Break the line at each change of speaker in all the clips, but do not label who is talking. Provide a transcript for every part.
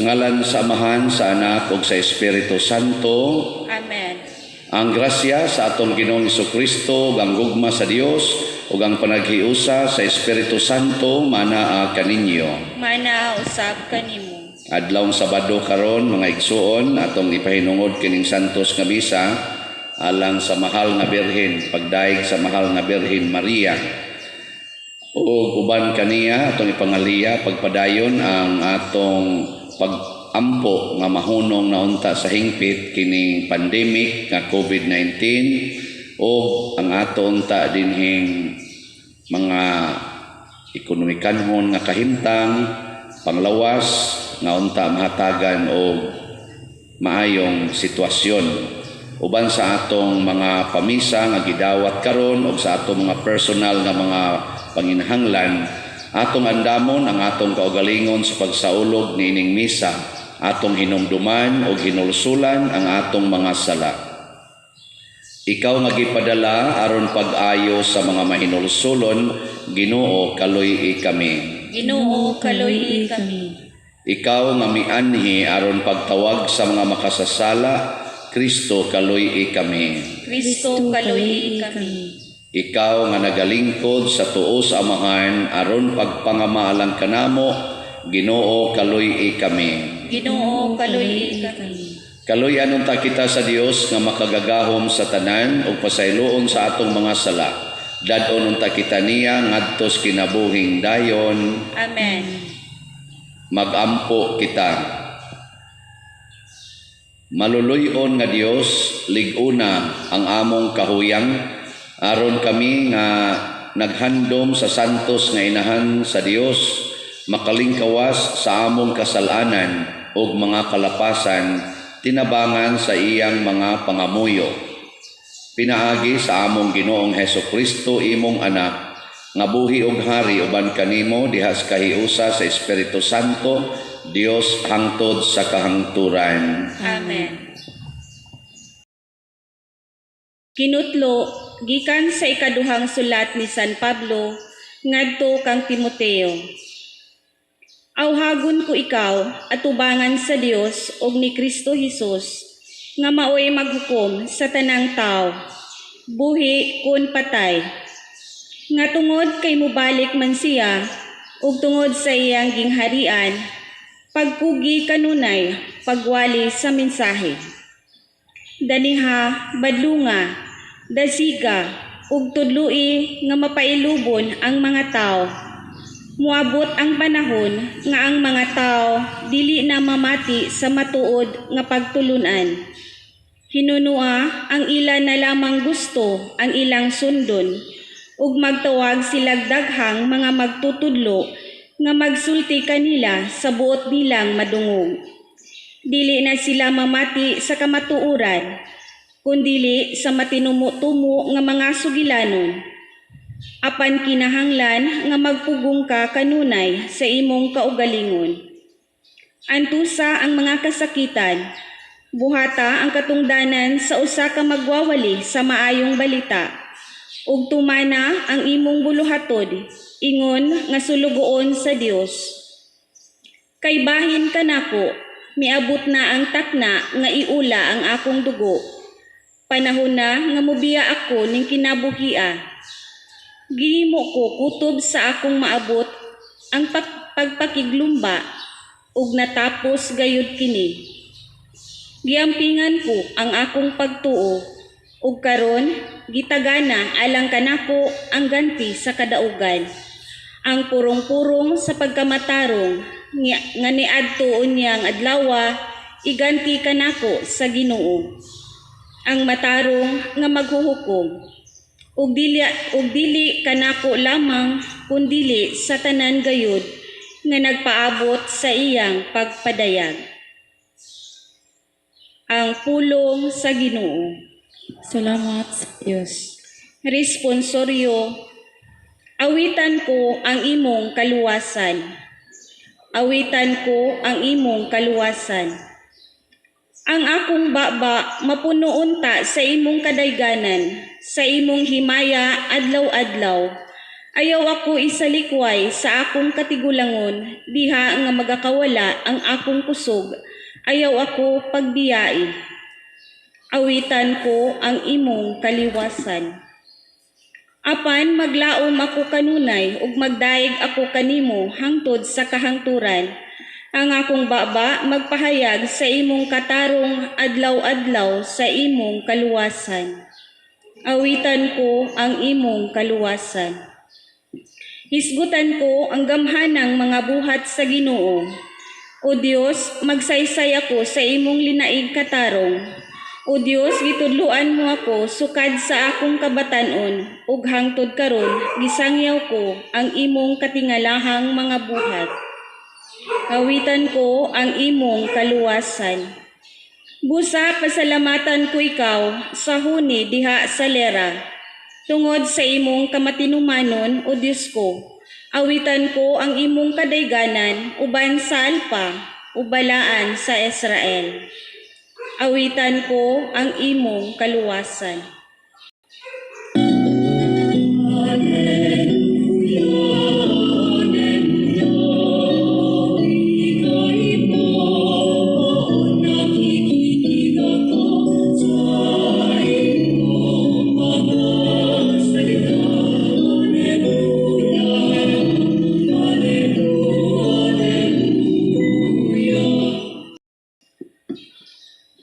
Sa ngalan sa Amahan, sa Anak ug sa Espiritu Santo.
Amen.
Ang grasya sa atong Ginoong Kristo, ug ang gugma sa Dios ug ang panaghiusa sa Espiritu Santo manaa kaninyo.
Manaa usab kanimo.
Adlawng Sabado karon, mga igsuon, atong ipahinungod kining santos nga misa alang sa Mahal nga Birhen, pagdayeg sa Mahal nga Birhen Maria. Ug uban kaniya, atong ipangaliya pagpadayon ang atong pagampo nga mahunong na unta sa hingpit kining pandemic nga COVID-19 ug ang ato unta dinhing mga ekonomikanhon nga kahimtang panglawas nga unta mahatagan og maayong sitwasyon uban sa atong mga pamisa nga gidawat karon ug sa atong mga personal nga mga panginahanglan. Atong andamon ang atong kaugalingon sa pagsaulog niining misa. Atong hinumduman ug hinulsulan ang atong mga sala. Ikaw nga gipadala aron pag-ayo sa mga mahinulsulon, Ginoo, kaluy-i kami.
Ginoo, kaluy-i kami.
Ikaw nga mianhi aron pagtawag sa mga makasasala, Kristo, kaluy-i kami.
Kristo, kaluy-i kami.
Ikaw nga nagalingkod sa tuo sa Amahan aron pagpangamaalang kanamo, Ginoo, kaluy-i kami.
Ginoo, kaluy-i kami.
Kaluy-an unta kita sa Dios nga makagagahom sa tanan ug pasayloon sa atong mga sala. Dad-on unta kita niya ngadto sa kinabuhing dayon.
Amen.
Magampo kita. Maluluy-on nga Dios, lig-una ang among kahuyang aron kami nga naghandom sa santos nga inahan sa Dios makalingkawas sa among kasalanan ug mga kalapasan, tinabangan sa iyang mga pangamuyo. Pinaagi sa among Ginoong Heso Kristo, imong anak, nga buhi ug hari uban kanimo diha sa kahiusa sa Espiritu Santo, Dios hangtod sa kahangturan.
Amen. Kinutlo gikan sa ikaduhang sulat ni San Pablo ngadto kang Timoteo. Awhagon ko ikaw atubangan sa Dios ug ni Kristo Hesus nga maoy maghukom sa tanang tawo, buhi kon patay. Nga tungod kay mobalik man siya ug tungod sa iyang gingharian, pagkugi kanunay pagwali sa mensahe. Daniha, badlunga, dasiga, ug tudloi nga mapailubon ang mga tawo. Moabot ang panahon nga ang mga tawo dili na mamati sa matuod nga pagtulunan. Hinunua ang ila na lamang gusto ang ilang sundon, ug magtawag silag daghang mga magtutudlo nga magsulti kanila sa buot nilang madungog. Dili na sila mamati sa kamatuoran, kundili sa matinumo-tumo nga mga sugilanon. Apan kinahanglan nga magpugong ka kanunay sa imong kaugalingon. Antusa ang mga kasakitan, buhata ang katungdanan sa usa ka magwawali sa maayong balita, ug tumana ang imong buluhaton ingon nga sulugoon sa Dios. Kay bahin kanako, miabot na ang takna nga iula ang akong dugo. Panahon na nga mobiya ako ning kinabuhia. Gihimo ko kutob sa akong maabot ang pagpakiglumba ug natapos gayud kini. Giampingan ko ang akong pagtuo ug karon gitagana alang kanako ang ganti sa kadaugan. Ang purong-purong sa pagkamatarong nga niadto unyang adlawa iganti kanako sa Ginoo, ang matarong nga maghuhukom, ug dili kanako lamang kundili sa tanan gayud nga nagpaabot sa iyang pagpadayag. Ang pulong sa Ginoo.
Salamat sa Dios.
Responsoryo. Awitan ko ang imong kaluwasan. Awitan ko ang imong kaluwasan. Ang akong baba mapuno unta sa imong kadayganan, sa imong himaya adlaw-adlaw. Ayaw ako isalikway sa akong katigulangon, diha nga magakawala ang akong kusog, ayaw ako pagbiyai. Awitan ko ang imong kaliwasan. Apan maglaom ako kanunay ug magdayeg ako kanimo hangtod sa kahangturan. Ang akong baba magpahayag sa imong katarong adlaw-adlaw sa imong kaluwasan. Awitan ko ang imong kaluwasan. Hisgutan ko ang gamhanang mga buhat sa Ginoo. O Dios, magsaysay ako sa imong linaig katarong. O Dios, gitudloan mo ako sukad sa akong kabatan-on ug hangtod karon gisangyaw ko ang imong katingalahang mga buhat. Awitan ko ang imong kaluwasan. Busa pasalamatan ko ikaw sa huni diha sa lera. Tungod sa imong kamatinumanon, O Dios ko, awitan ko ang imong kadayganan uban sa alpa, o balaan sa Israel. Awitan ko ang imong kaluwasan.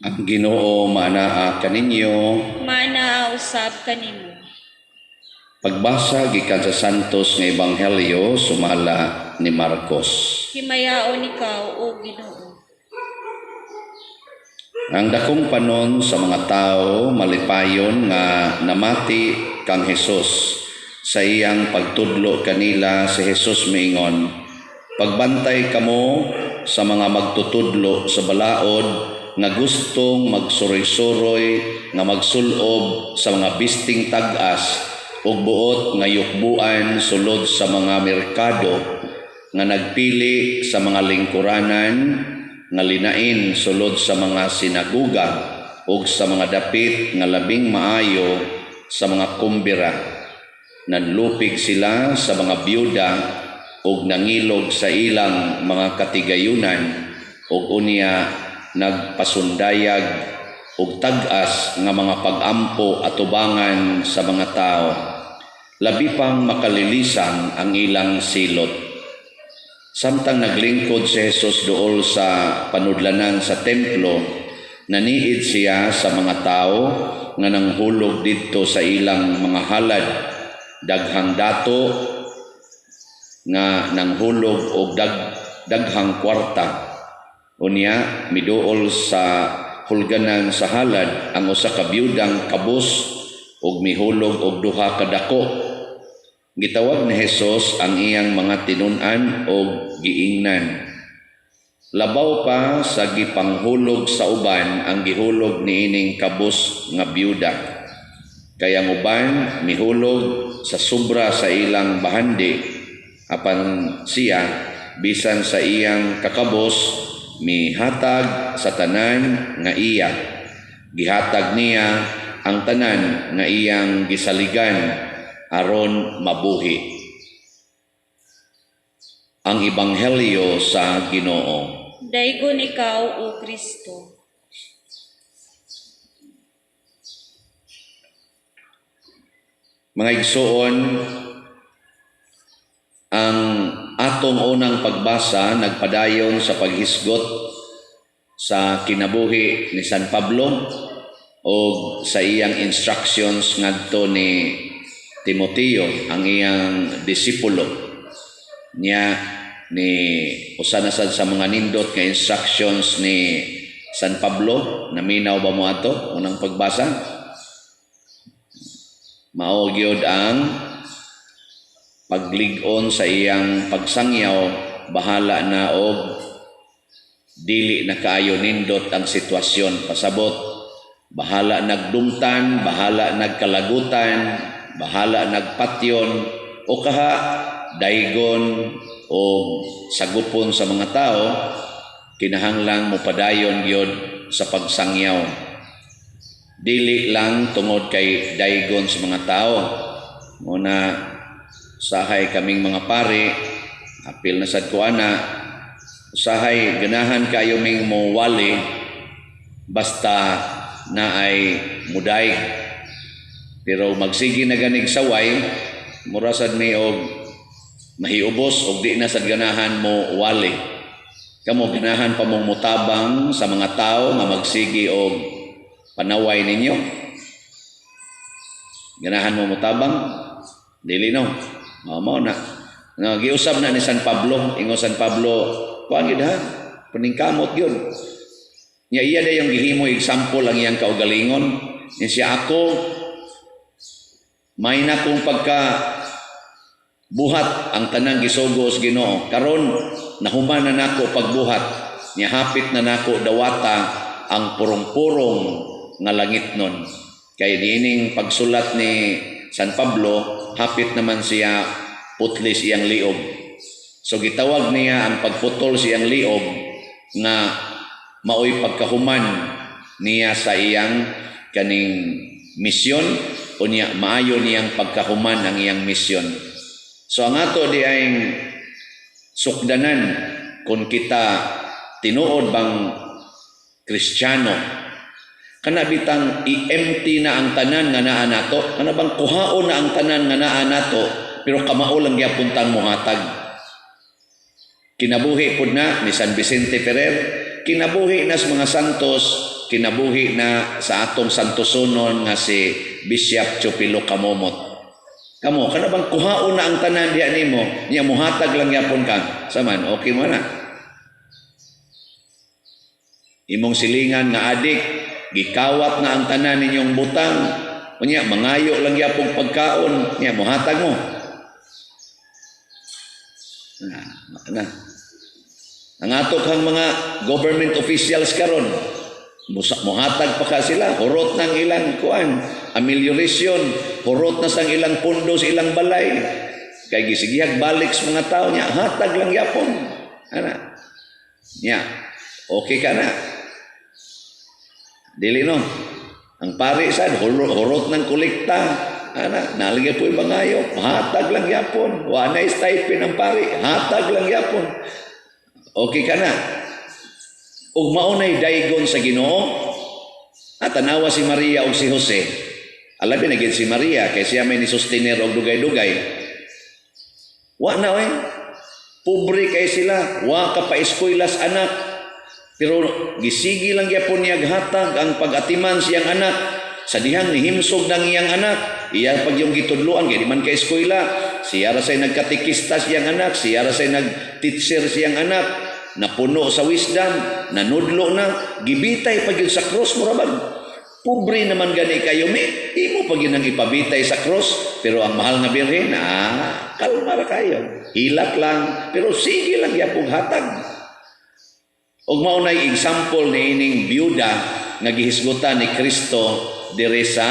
Ang Ginoo maanaa kaninyo.
Maanaa usab kanimo.
Pagbasa gikan sa Santos nga Ebanghelyo sumala ni Marcos.
Himayaon ikaw, O Ginoo.
Ang dakong panon sa mga tao malipayon nga namati kang Hesus sa iyang pagtudlo kanila. Si Hesus miingon, "Pagbantay kamo sa mga magtutudlo sa balaod nga gustong magsuroy-suroy nga magsulob sa mga bisting tag-as ug buot nga yukbuan sulod sa mga merkado, nga nagpili sa mga lingkuranan nga linain sulod sa mga sinaguga ug sa mga dapit nga labing maayo sa mga kumbira. Nanlupig sila sa mga byuda ug nangilog sa ilang mga katigayunan ug unya nagpasundayag og tag-as nga mga pag-ampo atubangan sa mga tao. Labi pang makalilisang ang ilang silot." Samtang naglingkod si Jesus duol sa panudlanan sa templo, naniid siya sa mga tao nga nanghulog didto sa ilang mga halad. Daghang dato nga nanghulog og daghang kwarta. Unya miduol sa hulganan sa halad ang usa ka biyudang kabus ug mihulog og duha ka dako. Gitawag ni Jesus ang iyang mga tinun-an og giingnan, "Labaw pa sa gipanghulog sa uban ang gihulog niining kabus nga biyuda. Kay ang uban mihulog sa sobra sa ilang bahandi, apan siya, bisan sa iyang kakabos, mihatag sa tanan nga iya. Gihatag niya ang tanan nga iyang gisaligan aron mabuhi." Ang Ebanghelyo sa Ginoo.
Daygon ikaw, O Kristo.
Mga igsoon, ang atong unang pagbasa nagpadayon sa paghisgot sa kinabuhi ni San Pablo o sa iyang instructions ngadto ni Timoteo, ang iyang disipulo. Niya ni usa na sad sa mga nindot nga instructions ni San Pablo. Naminaw ba mo ato unang pagbasa? Mao gyud ang paglig-on sa iyang pagsangyaw, bahala na og dili na kaayo nindot ang sitwasyon, pasabot bahala nagdumtan, bahala nagkalagutan, bahala nagpatyon o kaha daygon o sagupon sa mga tao, kinahanglang mopadayon gyud sa pagsangyaw. Dili lang tungod kay daygon sa mga tao. Muna Usahay kaming mga pare, apil na sad ko ana, usahay ganahan kayo ming mowali basta naay muday. Pero magsige na ganig saway, mura sad mi og mahiubos og di na sad ganahan mo wali. Kamo, ganahan pa mong mutabang sa mga tao nga magsige og panaway ninyo? Ganahan mo mutabang? Dili, no? Mao mao na. Nga giusab na ni San Pablo, ingon San Pablo, kuan gid ha, paningkamot gyud. Nya iya dayong gihimo example ang iyang kaugalingon. Nya siya, "Ako may na kong pagka buhat ang tanang gisugo sa Ginoo. Karon nahuman na nako pagbuhat. Nya hapit na nako dawata ang purong-purong nga langit nun." Kay niining pagsulat ni San Pablo, hapit naman siya putlis iyang liog. So gitawag niya ang pagputol sa iyang liog nga maoy pagkahuman niya sa iyang kaning misyon, unya maayo niyang pagkahuman ang iyang misyon. So ang ato di ay sukdanan kung kita tinuod bang Kristiyano, kana bitang i-empty na ang tanan nga naa nato, kana bang kuhaon na ang tanan nga naa nato, pero kamao lang gyapon tang mohatag. Kinabuhi pud na ni San Vicente Ferrer, kinabuhi na sa mga santos, kinabuhi na sa atong santosonon nga si Bishop Chupilo Camomot. Kamo, kana bang kuhaon na ang tanan diha nimo, niya mohatag lang gyapon ka? Saman, okay mo na? Imong silingan nga adik, gikawat na ang tanan ninyong butang, unya mangayo lang gyapon pagkaon, niya mohatag mo? Na, na. Ang ato kang mga government officials karon, muhatag pa ka sila, hurot ng ilang kuan, amelioration, hurot na sang ilang pundo sa ilang balay. Kay gisigihag balik sa mga tao niya, hatag lang yapon. Ana. Nya, okay ka na? Dili, no? Ang pari sad hurot ng kolekta. Ana, nalagay po yung mangayo, hatag lang yapon. Wa na stipend ang pari, hatag lang yapon. Okay ka na? Ug mao nay daygon sa Ginoo. At tanawa si Maria ug si Jose. Alabi na gid si Maria kay siya may ni sustenir og dugay-dugay. Wa na oy. Pobre kay sila, wa ka pa eskuylas anak. Pero gisigi lang gyapon niya hatag ang pag-atiman siyang anak. Sa dihang nihimsog ng iyang anak, iya pag yung gitudloan kay di man ka eskwela, siya ra say nagkatikista siyang anak, siya ra say nag-teacher siyang anak, napuno sa wisdom, nanudlo na, gibitay pa gyud sa cross. Mura bag pobre naman gani kayo mi, imo pa gyud ang ipabitay sa cross. Pero ang mahal nga Birhen, ah, kalma ra kayo. Hilak lang, pero sige lang gyapong hatag. Ug mao nay example ni ining byuda nga gihisgutan ni Kristo diri sa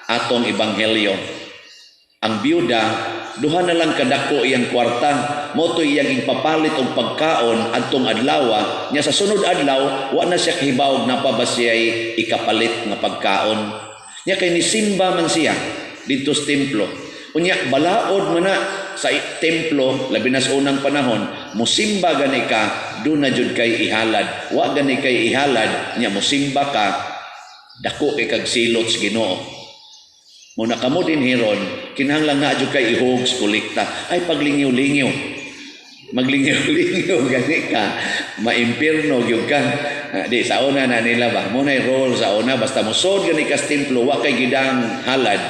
atong ebanghelyo. Ang byuda, duha na lang kadako iyang kwarta, mao to iyang ipapalit og pagkaon adtong adlaw, nya sa sunod adlaw wa na siya kahibaw napa ba siya ikapalit nga pagkaon. Nya kay nisimba man siya didto sa templo. Unya balaod man na sa templo, labi na sa unang panahon, musimba gani ka, duna jud kay ihalad. Wa gani kay ihalad, nya musimba ka, dako kay kag silot sa Ginoo. Muna kamo din hiron, kinahanglan na jud kay ihog sa kolekta. Ay, paglingyo-lingyo. Maglingyo-lingyo gani ka, maimpirno gyud ka. Ah, di sa una na nila ba? Mo nay role sa una, basta mosod gani ka sa templo, wa kay gidang halad,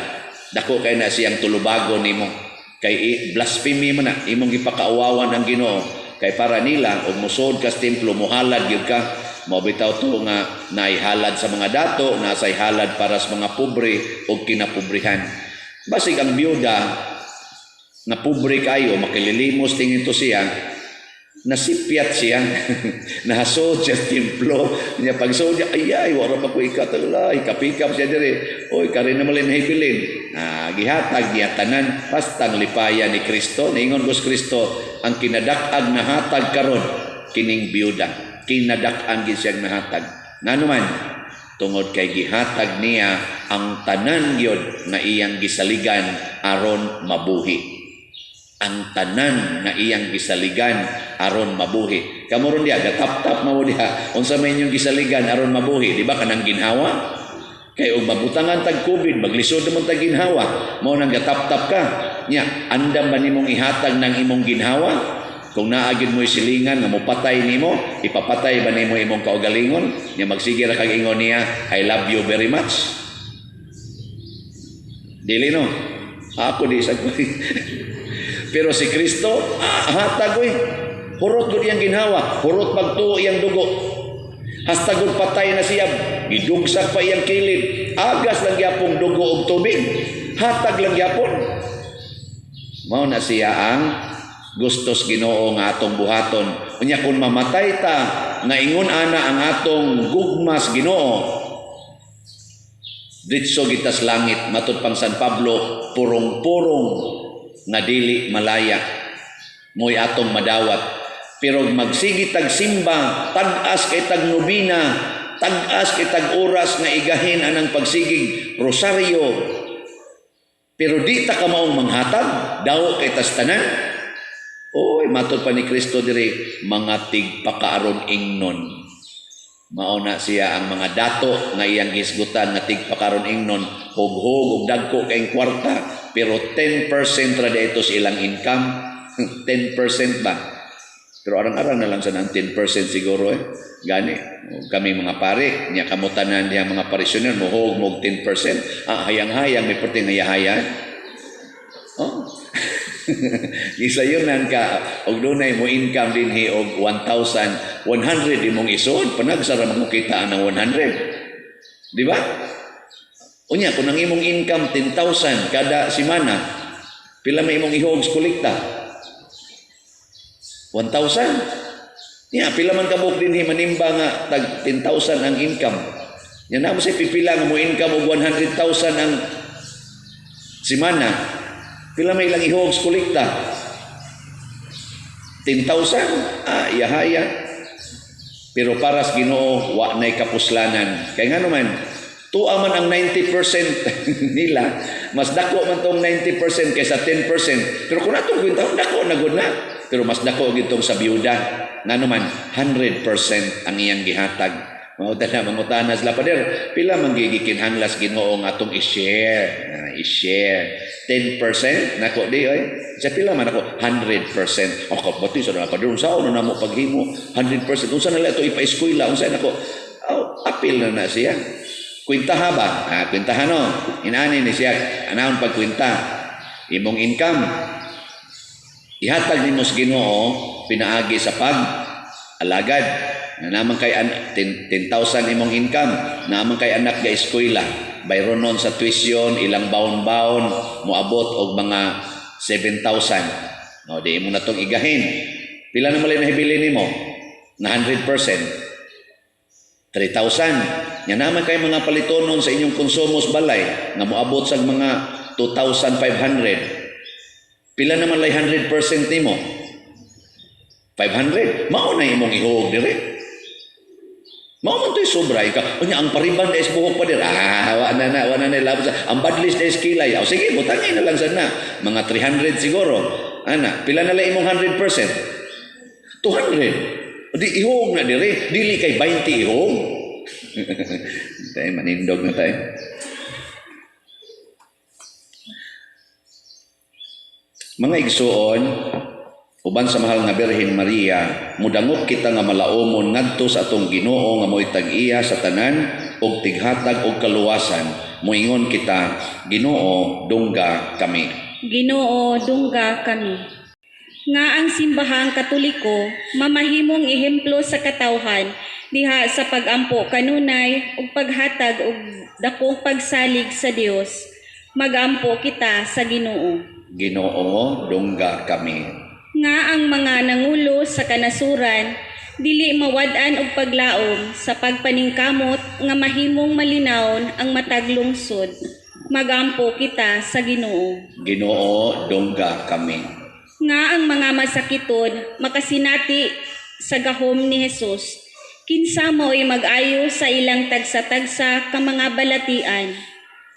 dako kay na siyang tulubago nimo. Kay blasphemy man na imong gipakaawawan ang Ginoo. Kay para nila, og mosod ka sa templo, mohalad gyud ka. Mao bitaw to nga naihalad sa mga dato, nasay halad para sa mga pobre o kinapobrihan. Basig ang byuda na pobre kayo, makililimos tingin to siya, nasipyat siya, nahasod siya sa templo, niya pagsod niya, "Ay, ay, wala pa ko ikatala," ikapikap siya dire, "Oy, karin na malin nahibilin." Ah, gihatag niya tanan, pastang lipaya ni Kristo. Niingon gos Kristo, ang kinadak-ag na hatag karon kining byuda. Kinadak-an gid siyang nahatag. Ngano man? Tungod kay gihatag niya ang tanan gyud nga iyang gisaligan aron mabuhi. Ang tanan nga iyang gisaligan aron mabuhi. Kamo ron diha, gatap-tap mo diha. Unsa may inyong gisaligan aron mabuhi, di ba kanang ginhawa? Kay og mabutangan tag COVID, maglisod naman tag ginhawa. Mao nang gatap-tap ka. Nya, andam ba nimong ihatag ng imong ginhawa? Kung naa gyud mo'y silingan nga mopatay nimo, ipapatay ba nimo imong kaugalingon? Nya magsige ra kag ingon niya, "I love you very much." Dili, no? Ako di sa. Pero si Kristo, hatag oy. Hurot gud iyang ginhawa, hurot pagtuo iyang dugo. Hasta gud patay na siya, gidugsak pa iyang kilid. Agas lang gyapong dugo og tubig. Hatag lang gyapon. Mao na siya ang gustos Ginoo nga atong buhaton. Unya kung mamatay ta nga ingon ana ang atong gugmas Ginoo, diretso gitas langit, matud pang San Pablo, purong-purong nga dili malaya mo'y atong madawat. Pero magsige tag simba, tag-as kay tag nobina, tag-as kay tag oras nga igahin anang pagsigig rosaryo, pero di ta kamaong manghatag, daw kay tas tanan. Oy, matod pa ni Kristo diri, mga tigpakaaron ingnon. Mao na siya ang mga dato nga iyang hisgutan nga tigpakaron ingnon, hughog og dagko kay kwarta, pero 10% ra dito sa ilang income. 10% ba? Pero arang-arang na lang sa nang 10% siguro eh. Gani, kami mga pare, niya kamutanan diha mga parisyonel, mohog mo 10%. Ah, hayang-hayang, may perting hayahayan. Oh. Gisayunan ka og dunay mo income dinhi og 1,100 imong isod, panagsara mo kita ang 100. Di ba? Unya kung ang imong income 10,000 kada semana, pila may imong ihog sa kolekta? 1,000. Ya, pila man kabuk dinhi manimba nga tag 10,000 ang income. Nya na mo say pipila nga mo income og 100,000 ang semana. Pila may ilang ihog sa kolekta? 10,000? Ah, iyahaya. Pero para sa Ginoo, wa na'y kapuslanan. Kay nga naman, tuwa man ang 90% nila, mas dako man tong 90% kaysa 10%. Pero kung atong kwenta, dako na gud na. Pero mas dako gitong sa biyuda. Nga naman, 100% ang iyang gihatag. Mangutana, mangutana sila, "Pader, pila man gikinhanglas Ginoo nga atong i-share?" Ah, i-share. 10%? Nako di, oy. Sa pila man ako? 100%. Ako, bati sa na, Pader, unsa na namo paghimo? 100%. Unsa na lang ito ipa-eskwela? Unsa na ko? Oh, apil na na siya. Kwintaha ba? Ah, kwintaha no. Inani ni siya. Anahon pagkwinta. Imong income. Ihatag nimo sa Ginoo pinaagi sa pag alagad. Na naman kay 10,000 imong income, naman kay anak ga eskwela, bayron nun sa tuition, ilang baon-baon, moabot og mga 7,000. No, di mo na tong igahin. Pila na malay nahibili nimo? Na 100%. 3,000. Nya naman kay mga palitonon sa inyong konsumo sa balay nga moabot sa mga 2,500. Pila naman lay 100% nimo? 500. Mao na imong ihog dire. Mao man to'y sobra ika. Unya ang pariban is buhok pa dir. Ah, wa na na, wa na na labas. Ang badlis is kilay. O sige, butangay na lang sana. Mga 300 siguro. Ana, pila na lang imong 100%? 200. O di ihog na dire. Dili kay 20 ihog. Tayo manindog na tayo. Mga igsuon, uban sa mahal nga Birhen Maria, mudangop kita nga malaumon ngadto sa atong Ginoo nga mo'y tag-iya sa tanan og tighatag og kaluwasan. Moingon kita, Ginoo, dungga kami.
Ginoo, dungga kami. Nga ang simbahang Katoliko mamahimong ehemplo sa katawhan diha sa pagampo kanunay ug paghatag og dakong pagsalig sa Dios. Magampo kita sa Ginoo.
Ginoo, dungga kami.
Nga ang mga nangulo sa kanasuran dili mawad-an og paglaom sa pagpaningkamot nga mahimong malinawon ang matag lungsod. Magampo kita sa Ginoo.
Ginoo, dungga kami.
Nga ang mga masakiton makasinati sa gahom ni Jesus. Kinsa mao'y mag-ayo sa ilang tagsa-tagsa ka mga balatian.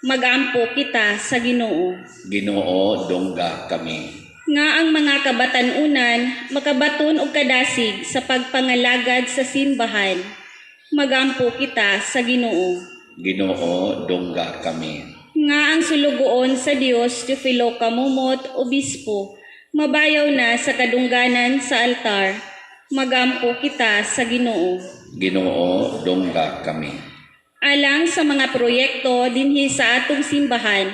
Magampo kita sa Ginoo.
Ginoo, dungga kami.
Nga ang mga kabatan-unan makabaton og kadasig sa pagpangalagad sa simbahan. Magampo kita sa Ginoo.
Ginoo, dungga kami.
Nga ang sulugoon sa Dios Teofilo Camomot, Obispo, mabayaw na sa kadungganan sa altar. Magampo kita sa Ginoo.
Ginoo, dungga kami.
Alang sa mga proyekto dinhi sa atong simbahan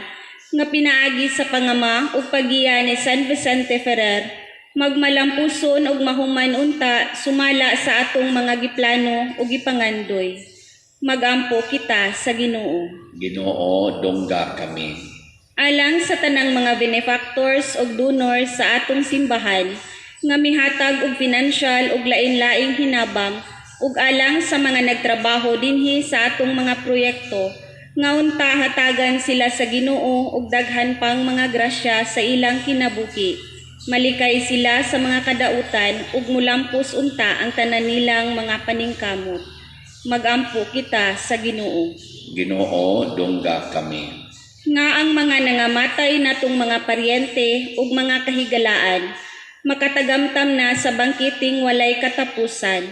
nga pinaagi sa pangama ug paggiya ni San Vicente Ferrer, magmalampuson ug mahuman unta sumala sa atong mga giplano ug gipangandoy. Magampo kita sa Ginoo.
Ginoo, dungga kami.
Alang sa tanang mga benefactors ug donors sa atong simbahan nga mihatag og financial ug lain-laing hinabang ug alang sa mga nagtrabaho dinhi sa atong mga proyekto nga unta hatagan sila sa Ginoo og daghan pang mga grasya sa ilang kinabuhi. Malikay sila sa mga kadautan ug mulampos unta ang tanan nilang mga paningkamot. Magampo kita sa Ginoo.
Ginoo, dungga kami.
Nga ang mga nangamatay natong mga paryente ug mga kahigalaan makatagamtam na sa bangkiting walay katapusan.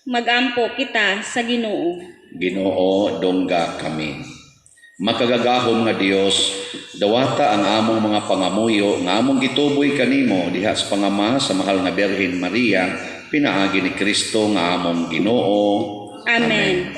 Magampo kita sa Ginoo.
Ginoo, dungga kami. Makagagahom nga Dios, dawata ang among mga pangamuyo nga among gituboy kanimo diha sa pangama sa mahal nga Birhen Maria, pinaagi ni Kristo nga among Ginoo.
Amen.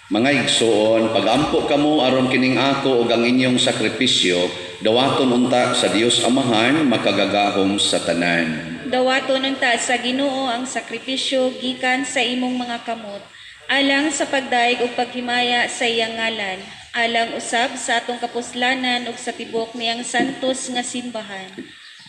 Mga igsoon, pagampo kamo aron kining ako ug ang inyong sakripisyo, dawaton unta sa Dios Amahan makagagahom sa tanan.
Dawaton unta sa Ginoo ang sakripisyo gikan sa imong mga kamot, alang sa pagdayeg ug paghimaya sa iyang ngalan, alang usab sa atong kapuslanan ug sa tibok niyang santos nga simbahan.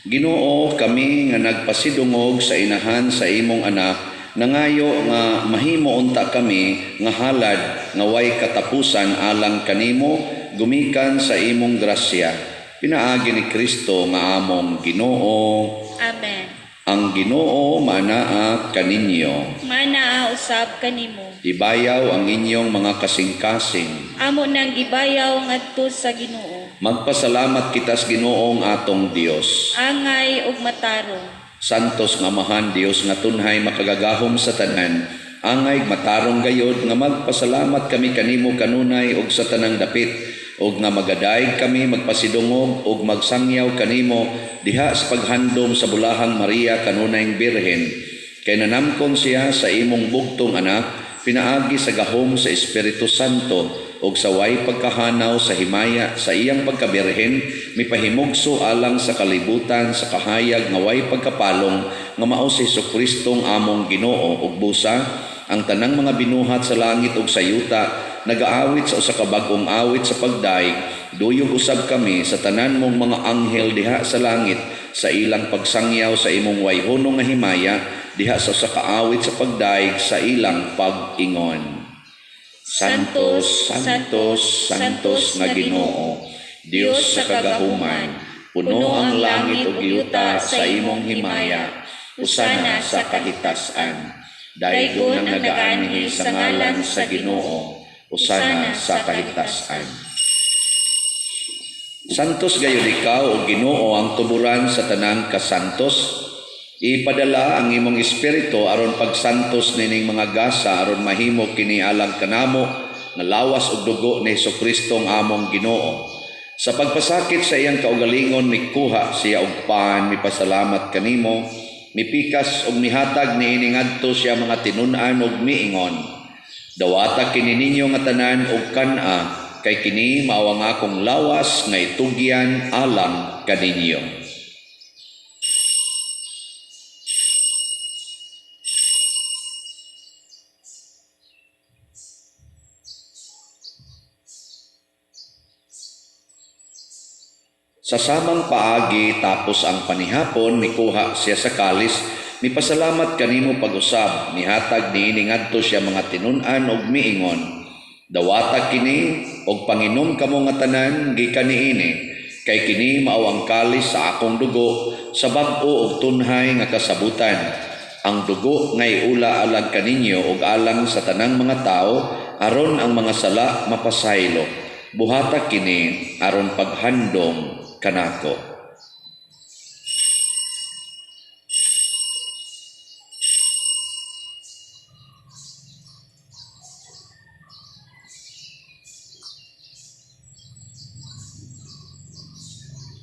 Ginoo, kami nga nagpasidungog sa inahan sa imong anak, nangayo nga mahimo unta kami nga halad nga way katapusan alang kanimo, gumikan sa imong grasya. Pinaagi ni Kristo nga among Ginoo.
Amen.
Ang Ginoo manaa kaninyo.
Manaa usab kanimo.
Ibayaw ang inyong mga kasing-kasing.
Amo nang gibayaw ngadto sa Ginoo.
Magpasalamat kita sa Ginoong atong Dios.
Angay ug matarong.
Santos nga Amahan Dios nga tunhay makagagahom sa tanan, angay matarong gayod nga magpasalamat kami kanimo kanunay og sa tanang dapit, og nga magadayeg kami magpasidungog og magsangyaw kanimo diha sa paghandom sa bulahang Maria kanunayng Birhen. Kay nanamkon siya sa imong bugtong anak, pinaagi sa gahom sa Espiritu Santo og sa way pagkahanaw sa himaya sa iyang pagkabirhen, mipahimugso alang sa kalibutan sa kahayag nga way pagkapalong nga mao si Hesus-Kristong among Ginoo. Ug busa ang tanang mga binuhat sa langit ug sa yuta nagaawit sa usa ka bag-ong awit sa pagdayeg, duyog usab kami sa tanan mong mga anghel diha sa langit sa ilang pagsangyaw sa imong wayhono nga himaya diha sa usa ka awit sa pagdayeg sa ilang pag-ingon. Santos, Santos, Santos nga Ginoo, Dios sa kagahuman, puno ang langit ug yuta sa imong himaya, usana sa kahitasan. Daygon ang nagaanhi sa ngalan sa Ginoo, usana sa kahitasan. Santos gayud ikaw o Ginoo ang tuburan sa tanang kasantos. Ipadala ang imong espiritu aron pagsantos nining mga gasa aron mahimo kini alang kanamo nga lawas ug dugo ni Hesukristo ang among Ginoo. Sa pagpasakit sa iyang kaugalingon mikuha siya og pan, mipasalamat kanimo, mipikas ug mihatag niini ngadto siya mga tinun-an ug miingon. Dawata kini ninyo nga tanan og kan-a, kay kini mao ang akong lawas nga itugyan alang kaninyo. Sa samang paagi tapos ang panihapon, mikuha siya sa kalis, mipasalamat kanimo pag-usab, mihatag niini ngadto siya mga tinun-an ug miingon. Dawata kini og panginom kamo nga tanan gikan niini, kay kini mao ang kalis sa akong dugo sa bag-o ug tunhay nga kasabutan. Ang dugo nga iula alang kaninyo ug alang sa tanang mga tawo aron ang mga sala mapasaylo. Buhata kini aron paghandom kanako.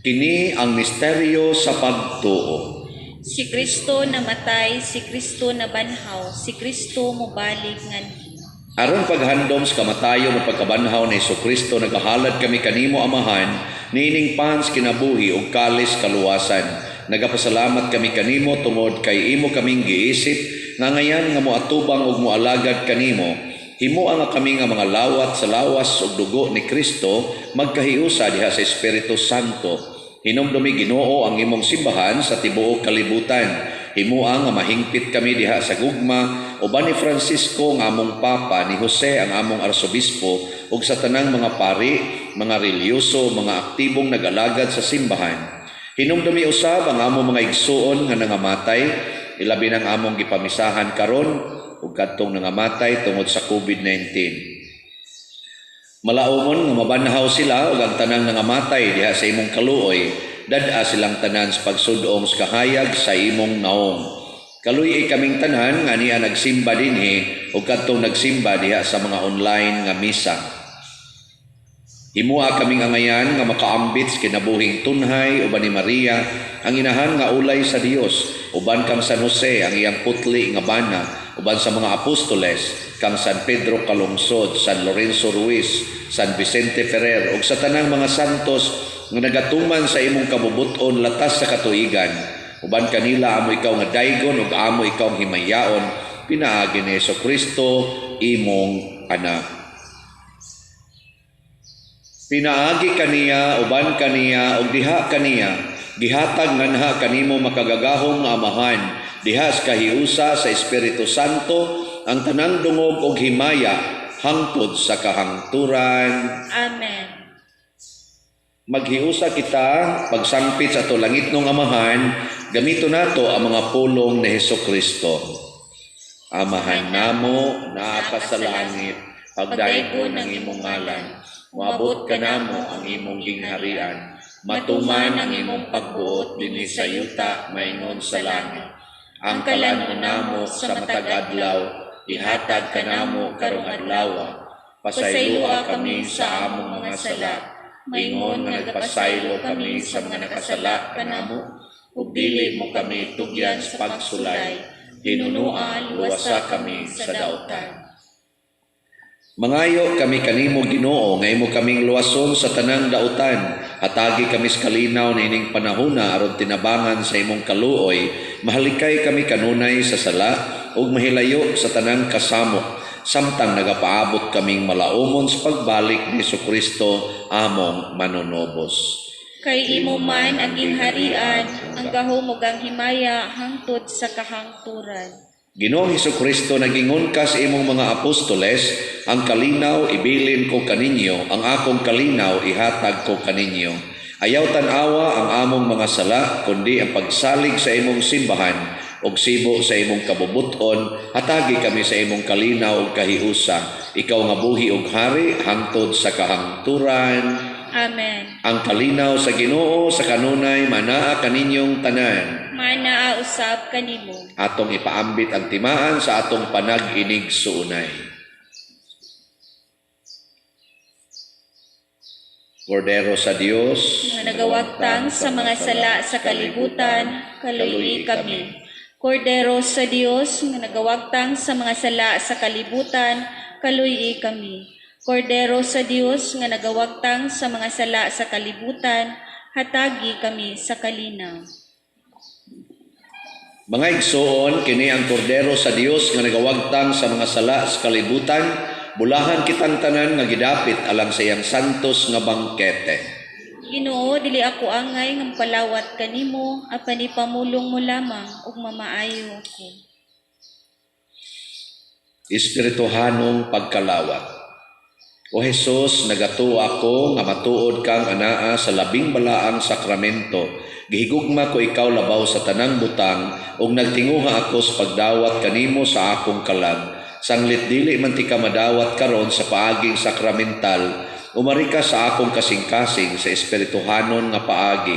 Kini ang misteryo sa pagtuo.
Si Kristo namatay, si Kristo nabanhaw, si Kristo mobalik nganhi.
Aron paghandom sa kamatayon ug pagkabanhaw ni Hesukristo, nagahalad kami kanimo, Amahan, niining pans kinabuhi ug kalis kaluwasan. Nagapasalamat kami kanimo tungod kay imo kaming giisip nga ngayan nga moatubang ug moalagad kanimo. Himoa nga kami nga mga lawat sa lawas ug dugo ni Kristo magkahiusa diha sa Espiritu Santo. Hinumdumi, Ginoo, ang imong simbahan sa tibuok kalibutan. Himoa nga mahingpit kami diha sa gugma uban ni Francisco nga among Papa, ni Jose ang among Arsobispo, ug sa tanang mga pari, mga relihiyoso, mga aktibong nag-alagad sa simbahan. Hinumdumi usab ang among mga igsuon nga nangamatay, ilabi nang among gipamisahan karon ug kadtong nangamatay tungod sa COVID-19. Malaumon nga mabanhaw sila ug ang tanang nangamatay diha sa imong kaluoy, dad-a silang tanan sa pagsudong sa kahayag sa imong naong. Kaluy-i kaming tanan nga niya nagsimba dinhi ug kadtong nagsimba diha sa mga online nga misa. Himoa kaming angayan nga makaambit sa kinabuhing tunhay uban ni Maria, ang inahan nga ulay sa Dios, uban kang San Jose ang iyang putli nga bana, uban sa mga apostoles, kang San Pedro Calungsod, San Lorenzo Ruiz, San Vicente Ferrer, ug sa tanang mga santos nga nagatuman sa imong kabubut-on latas sa katuigan. Uban kanila amo ikaw nga daygon ug amo ikaw ang himayaon, pinaagi ni Hesukristo imong anak. Pinaagi kaniya, uban kaniya, ug diha kaniya, gihatag nganha kanimo makagagahom nga Amahan, diha sa kahiusa sa Espiritu Santo, ang tanang dungog ug himaya hangtod sa kahangturan.
Amen.
Maghiusa kita pagsangpit sa ato langitnong Amahan, gamito nato ang mga pulong ni Hesukristo. Amahan namo, naa ka sa langit, pagdaygon ang imong ngalan. Moabot kanamo ang imong gingharian. Matuman ang imong pagbuot dinhi sa yuta maingon sa langit. Ang kalan-on namo sa matag adlaw, ihatag kanamo karong adlaw. Pasayloa kami sa among mga sala, ingon nga nagpasaylo kami sa mga nakasala kanamo, ug dili mo kami tugyan sa pagsulay. Hinunua, luwasa kami sa dautan. Mangayo kami kanimo, Ginoo, nga imo kaming luwason sa tanang dautan. Hatagi kami sa kalinaw niining panahona aron tinabangan sa imong kaluoy, mahalikay kami kanunay sa sala ug mahilayo sa tanang kasamok, samtang nagapaabot kaming malaumon sa pagbalik ni Hesukristo among manunobos.
Kay imo man ang gingharian, ang gahom ug ang himaya hangtod sa kahangturan.
Ginoong Hesukristo, nagingon ka sa imong mga apostoles, "Ang kalinaw ibilin ko kaninyo, ang akong kalinaw ihatag ko kaninyo." Ayaw tan-awa ang among mga sala, kundi ang pagsalig sa imong simbahan, ug sibo sa imong kabubuton, hatagi kami sa imong kalinaw ug kahiusa. Ikaw nga buhi ug hari hangtod sa kahangturan.
Amen.
Ang kalinaw sa Ginoo sa kanunay manaa kaninyong tanan.
Manaa usab kanimo.
Atong ipaambit ang timaan sa atong panag-inig-suunay. Kordero sa Dios
nga nagawagtang sa mga sala sa kalibutan, kaluy-i kami. Kordero sa Dios nga nagawagtang sa mga sala sa kalibutan, kaluy-i kami. Kordero sa Dios nga nagawagtang sa mga sala sa kalibutan, hatagi kami sa kalinaw.
Mga igsoon, kini ang Kordero sa Dios nga nagawagtang sa mga sala sa kalibutan, bulahan kitang tanan nga gidapit alang sa iyang santos nga bangkete.
Ginoo, dili ako angay nga palawat kanimo, apan ipamulong mo lamang ug mamaayo ako.
Espirituhanong pagkalawat. O Hesus, nagatuo ako nga matuod kang anaa sa labing balaang sakramento. Gihigugma ko ikaw labaw sa tanang butang ug nagtinguha ako sa pagdawat kanimo sa akong kalag. Sanglit dili man tika madawat karon sa paaging sakramental, Umari ka sa akong kasing-kasing sa espirituhanon nga paagi.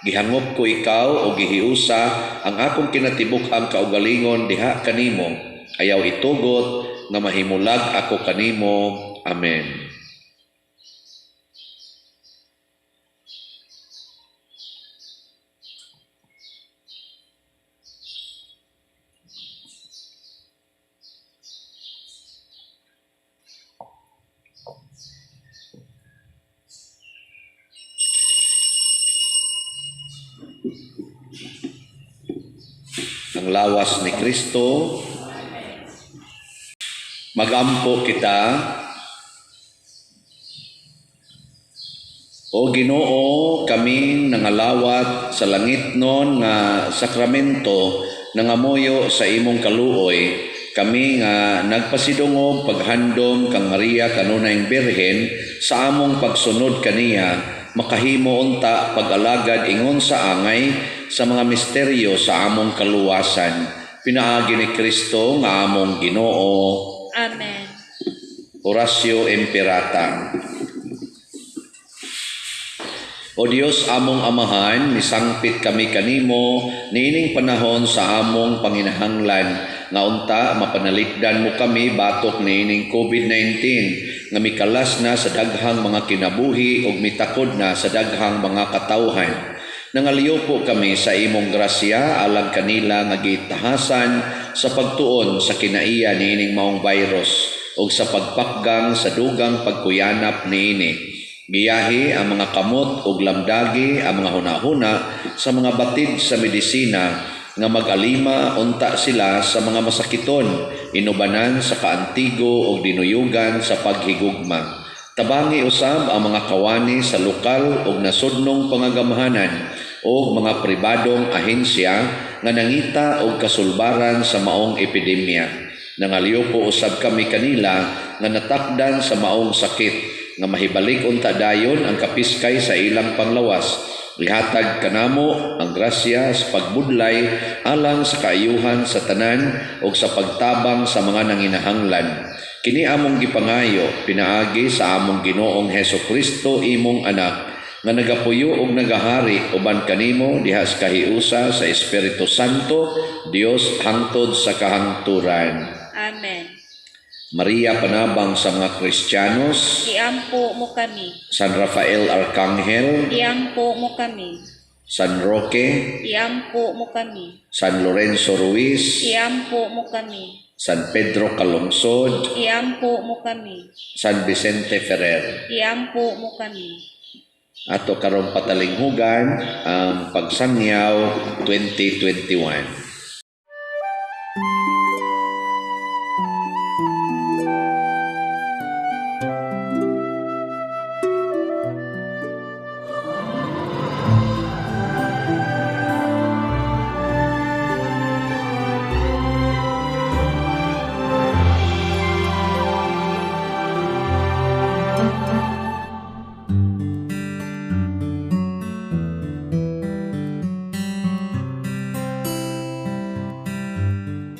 Gihangop ko ikaw o gihiusa ang akong kinatibuk-ang kaugalingon diha kanimo. Ayaw itugot nga mahimulag ako kanimo. Amen. Ang lawas ni Kristo. Magampo kita. O Ginoo, kaming nangalawat sa langitnon nga sakramento, nangamuyo sa imong kaluoy, kami nga nagpasidungog paghandom kang Maria kanunayng Birhen sa among pagsunod kaniya, makahimo unta pag-alagad ingon sa angay sa mga misteryo sa among kaluwasan. Pinaagi ni Kristo nga among Ginoo.
Amen.
Oratio Imperata. O Dios among Amahan, misangpit kami kanimo niining panahon sa among panginahanglan nga unta mapanalikdan mo kami batok niining COVID-19 nga mikalas na sa daghang mga kinabuhi ug mitakod na sa daghang mga katawhan. Nangaliyo po kami sa imong grasya alang kanila nga gitahasan sa pagtuon sa kinaiya niining maong virus ug sa pagpakgang sa dugang pagkuyanap niini. Giyahi ang mga kamot ug lamdagi ang mga hunahuna sa mga batid sa medisina nga mag-alima unta sila sa mga masakiton, inubanan sa kaantigo ug dinuyugan sa paghigugma. Tabangi usab ang mga kawani sa lokal ug nasudnong pangagamahanan ug mga pribadong ahensya nga nangita og kasulbaran sa maong epidemya. Nangaliw po usab kami kanila nga natakdan sa maong sakit nga mahibalik unta dayon ang kapiskay sa ilang panglawas. Ihatag kanamo ang grasya sa pagbudlay alang sa kaayuhan sa tanan ug sa pagtabang sa mga nanginahanglan. Kini among gipangayo pinaagi sa among Ginoong Hesus Kristo imong anak nga nagapuyo ug nagahari uban kanimo diha sa kahiusa sa Espiritu Santo, Dios hangtod sa kahangturan.
Amen.
Maria panabang sa mga Kristiyanos,
Iampo mo kami.
San Rafael Arcangel,
Iampo mo kami.
San Roque,
Iampo mo kami.
San Lorenzo Ruiz,
Iampo mo kami.
San Pedro Calungsod,
Iampo mo kami.
San Vicente Ferrer.
Iampo mo kami.
Ato karong patalinghugan ang pagsangyaw 2021.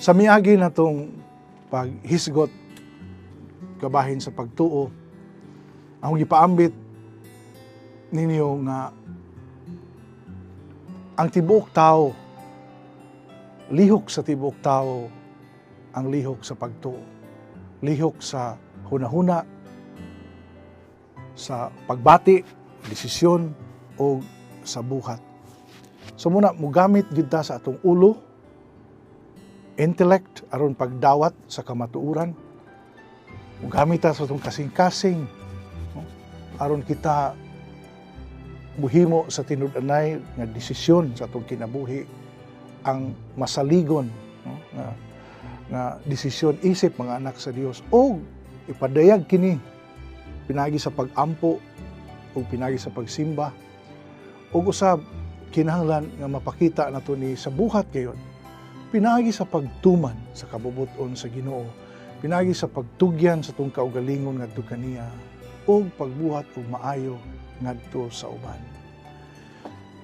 Sa miagi na tong paghisgot kabahin sa pagtuo, akong gipaambit ninyo nga ang tibuok tao, lihok sa tibuok tao, ang lihok sa pagtuo, lihok sa hunahuna, sa pagbati, desisyon o sa buhat. So muna, mugamit gyud ta sa atong ulo, intellect aron pagdawat sa kamatuoran. Mugamit ta sa atong kasing-kasing, no? Aron kita muhimo sa tinud-anay nga desisyon sa atong kinabuhi ang masaligon, no? Nga desisyon isip mga anak sa Dios og ipadayag kini pinagi sa pag-ampo ug pinagi sa pagsimba ug usab kinahanglan nga mapakita nato ni sa buhat gayon pinagi sa pagtuman sa kabubut-on sa Ginoo, pinagi sa pagtugyan sa tong kaugalingon ngadto kaniya ug pagbuhat og maayo ngadto sa uban.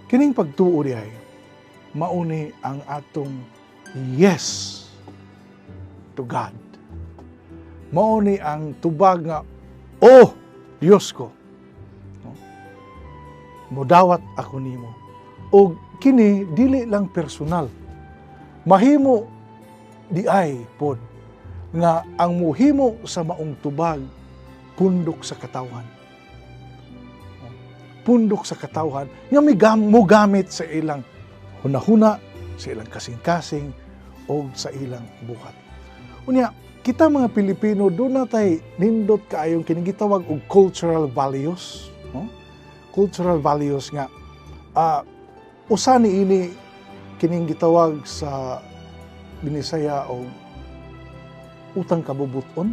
Kining pagtuo diay mauni ang atong yes to God. Mauni ang tubag nga, oh Dios ko, Mudawat ako nimo. Og kini dili lang personal. Mahimo di ay pod nga ang muhimo sa maong tubag pundok sa katawhan. Pundok sa katawhan nga mugamit sa ilang hunahuna, sa ilang kasing-kasing o sa ilang buhat. Unya, kita mga Pilipino duna tay nindot kaayong kining gitawag og cultural values, no? Cultural values nga usa ni ini kining gitawag sa Binisaya og utang kabubuton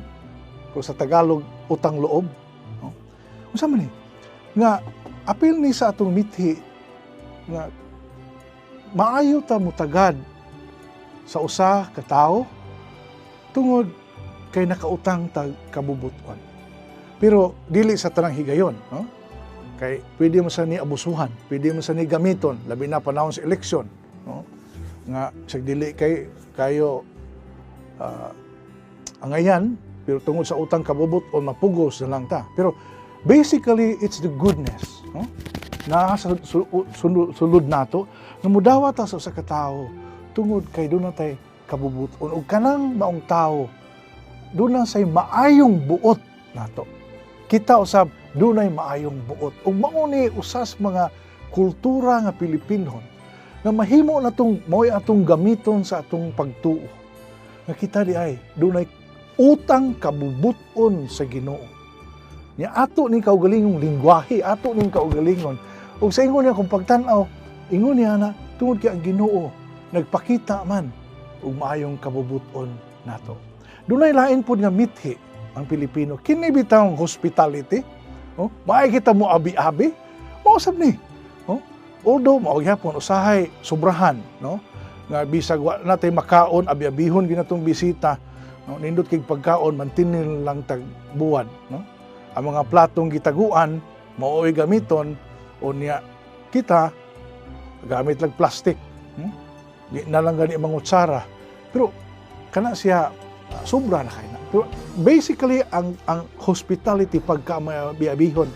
o sa Tagalog, utang loob, no? Unsa man ni nga apil ni sa atong mithi nga maayo ta mutagad sa usa ka tawo tungod kay nakautang tag kabubuton. Pero dili sa tanang higayon, no? Kay pwede mo sa ni abusuhan, pwede mo sa ni gamiton, labi na panahon sa eleksyon, no? Nga sa dili kay kayo angayan, pero tungod sa utang kabubuton mapugos na lang ta. Pero basically it's the goodness, no? Naa sa sulod nato nga mudawat ta sa usa ka tawo tungod kay duna tay kabubuton ug kanang maong tawo duna say maayong buot nato. Kita usab dunay maayong buot ug mao ni usas mga kultura nga Pilipinon nga mahimo natong mao'y atong gamiton sa atong pagtuo nga kita di ay dunay utang kabubuton sa Ginoo. Nya ato ning kaugalingong lingwahe, ato ning kaugalingon. Ug sa ingon niya kung pagtan-aw, ingon niya na tungod kay ang Ginoo nagpakita man og maayong kabubuton nato. Dunay lain pod nga mithi ang Pilipino. Kini bitawng hospitality, oh, maay kita mo abi-abi, mao sab ni. Oh, although mao gyapon usahay sobrahan, no? Nga bisag wa natay makaon, abi-abihon ginatong bisita, no? Nindot kay pagkaon, mantinil lang tag buwad, no? Ang mga platong gitaguan mao'y gamiton, unya kita gamit lang plastic. Di na lang gani mga kutsara. Pero kana siya sobra na kay na. Pero basically ang hospitality, pagka maabi-abihon,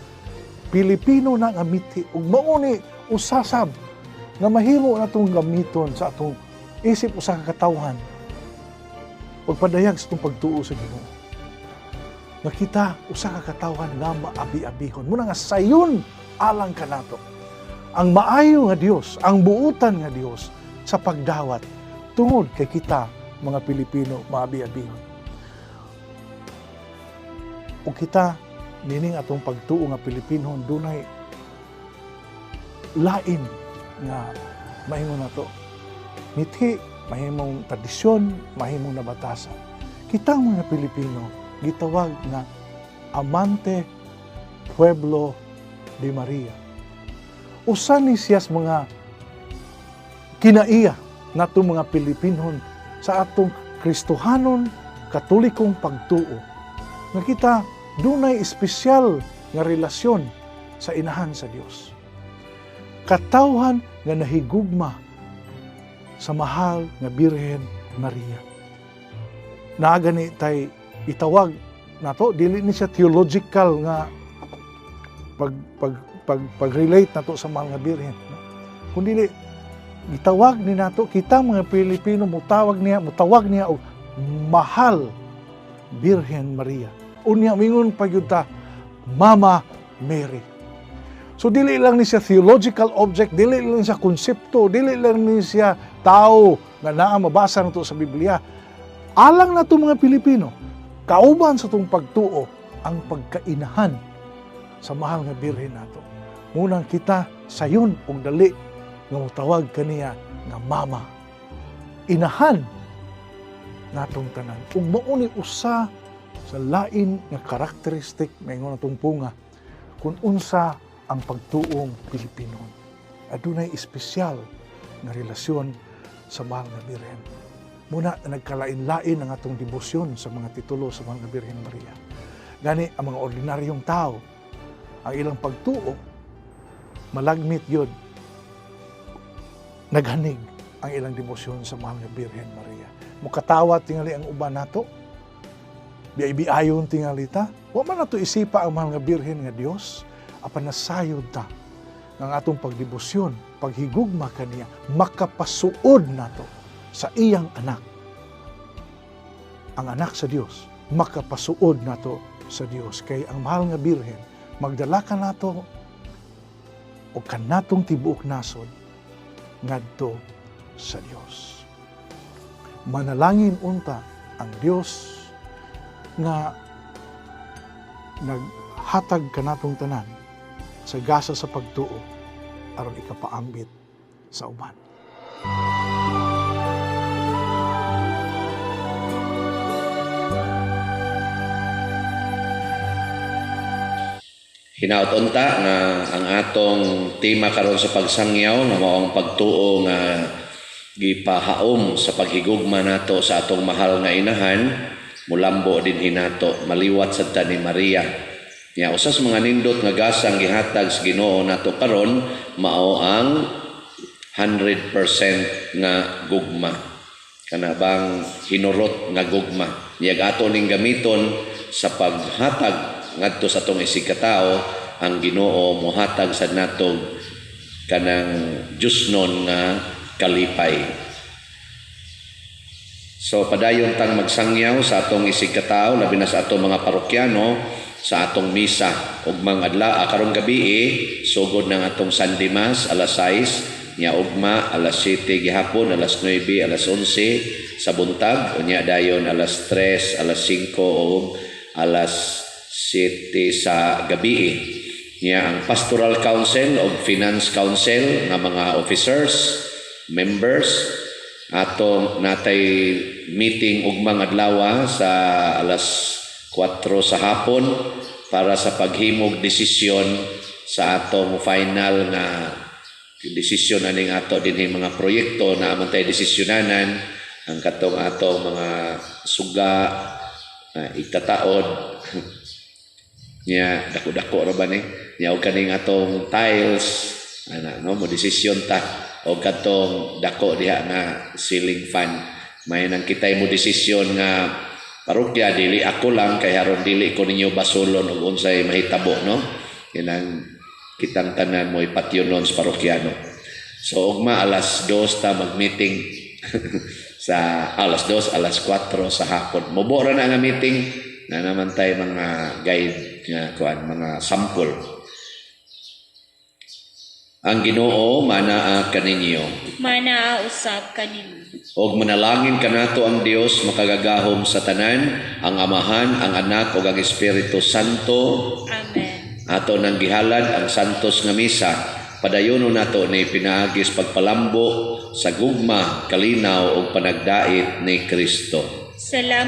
Pilipino na nga mithi ug mao ni usasab nga mahimo natong gamiton sa atong isip usa ka katawhan pagpadayag sa atong pagtuo sa Ginoo. Nga kita usa ka katawhan nga maabi-abihon. Muna nga sayon alang kanato. Ang maayo nga Dios, ang buutan nga Dios sa pagdawat tungod kay kita mga Pilipino maabi-abihon. Ug kita nining atong pagtuo nga Pilipino dunay lain nga mahimo nato mithi, mahimong tradisyon, mahimong nabatasan. Kitang mga Pilipino gitawag nga Amante Pueblo de Maria. Usa ni siya sa mga kinaiya nato mga Pilipinon sa atong Kristohanon Katolikong pagtuo nga kita dunay espesyal nga relasyon sa inahan sa Dios. Katawhan nga nahigugma sa mahal nga Birhen Maria. Naa gani tay itawag nato, dili ni siya theological nga pag pag pag pag-relate nato sa mahal nga Birhen, no? Kun dili gitawag ni nato, kita mga Pilipino mutawag niya og mahal Birhen Maria. Unya mingon pa gyud ta Mama Mary. So dili lang ni siya theological object, dili lang siya konsepto, dili lang ni siya tao nga naa mabasa nato sa Biblia. Alang nato mga Pilipino, kauban sa atong pagtuo ang pagkainahan sa mahal nga Birhen nato. Munang kita sayon og dali nga motawag kaniya nga mama. Inahan natong tanan. Ug mao ni usa sa lain nga karakteristik maingon atong punga kung unsa ang pagtuong Pilipino. Adunay espesyal nga relasyon sa mahal nga Birhen. Muna nagkalain-lain ang atong debosyon sa mga titulo sa mahal nga Birhen Maria. Gani ang mga ordinaryong tao, ang ilang pagtuo malagmit yun, naghanig ang ilang debosyon sa mahal nga Birhen Maria. Mukatawa tingali ang uban nato, biay-biayon tingali ta, wa man nato isipa ang mahal nga Birhen nga Dios, apan nasayod ta Ang atong pagdebosyon, paghigugma kaniya, makapasuod nato sa iyang anak. Ang anak sa Dios, makapasuod nato sa Dios. Kay ang mahal nga Birhen, magdala kanato o kanatong tibuok nasod ngadto sa Dios. Manalangin unta ang Dios nga naghatag kanatong tanan sa gasa sa pagtuo aron ikapaambit sa uban.
Hinaot unta nga ang atong tema karon sa pagsangyaw nga mao ang pagtuo nga gipahaom sa paghigugma nato sa atong mahal nga inahan, mulambo dinhi nato, maliwat sad ta ni Maria. Nya usa sa mga nindot nga gasang gihatag sa Ginoo nato karon mao ang 100% nga gugma. Kana bang hinurot nga gugma. Niyag ato ning gamiton sa paghatag ngadto sa atong isigkatao, ang Ginoo mohatag sa natog kanang Diyosnon nga kalipay. So padayon tang magsangyaw sa atong isigkatao, labi na sa atong mga parokyano, sa atong misa ugmang adlaw karong gabi, sugod ng atong Sunday Mass alas 6, nya ugma alas 7 gihapon, alas 9, alas 11 sa buntag, unya dayon alas 3, alas 5 ug alas 7 sa gabi. Nya ang Pastoral Council o Finance Council nga mga officers, members atong natay meeting ugmang adlaw sa alas 4 sa hapon para sa paghimog desisyon sa atong final nga desisyon aning ato dinhi mga proyekto na amon tay desisyonanan, ang katong atong mga suga itataod nya dako-dako ra ba ni, nya og kaning atong tiles ana, no, mo desisyon ta, og katong dako diha nga ceiling fan. May nang kitay mo desisyon nga parokya, dili ako lang, kay aron dili ko ninyo basulon og unsay mahitabo, no, kinang kitang tanan mo ipatyonon sa parokyano. So ugma alas 2 ta mag-meeting, sa alas 2, alas 4 sa hapon. Mubo ra na nga meeting na naman tay mga guide nga kuan, mga sample. Ang Ginoo manaa kaninyo.
Manaa usab kanimo.
Og manalangin kanato ang Dios makagagahom sa tanan, ang Amahan, ang Anak ug ang Espiritu Santo.
Amen.
Ato nang gihalad ang santos nga misa. Padayonon nato ni pinaagi sa pagpalambo sa gugma, kalinaw ug panagdait ni Kristo.
Salamat.